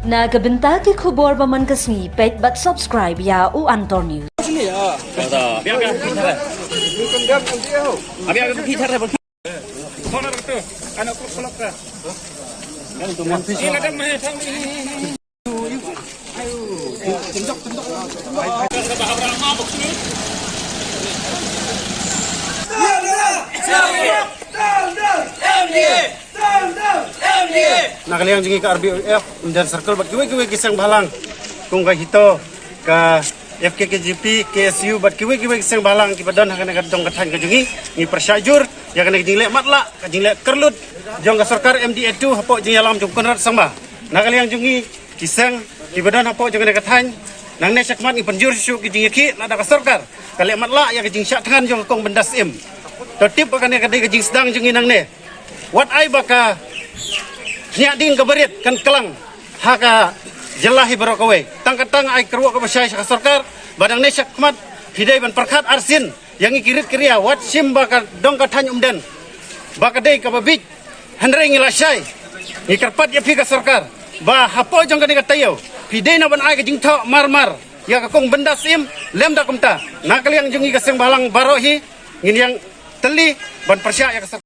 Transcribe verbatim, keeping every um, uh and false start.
Na ka bynta ki khubor ba man ka sngi, peit bad subscribe ïa u Antor News. Na ka liang jong ngi ka R B O F Umden Circle bad kiwei kiwei ki seng bhalang, kum ka HITO, ka F K K G P, K S U bad kiwei kiwei ki seng bhalang kiba don ha kane ka dong ka thaiñ ka jong ngi, ngi pyrshah jur ïa kane ka jingleh matlah, ka jingleh kyrlut jong ka sorkar M D A two hapoh jingïalam jong Conrad Sangma. Na ka liang jong ngi ki seng kiba don hapoh jong kane ka thaiñ, nangne shakhmat ngi pynjur shuh ki jingïakhih lada ka sorkar ka leh matlah ïa ka jingshah thngan jong ka kong bynda syiem. To tip ba kane ka dei ka jingsdang jong ngi nangne. Wat ai ba ka khñiat ding ka barit kan klang ha ka jylla hi baroh kawei. Tang katne ai kyrwoh kaba shai sha ka sorkar ba nangne shakhmat phi dei ban pyrkhat arsien ïa ngi ki rit ki ria, wat shim ba ka dong ka thaiñ Umden ba ka dei kaba bieit. Hynrei ngi la shai, ngi kyrpad ïa phi ka sorkar ba hapoh jong kane ka taïew phi dei na ban ai ka jingthoh mar mar ïa ka kong bynda syiem, lymda kumta. Na ka liang jong ngi ka seng bhalang baroh hi ngin ïeng tylli ban pyrshah ïa ka sorkar.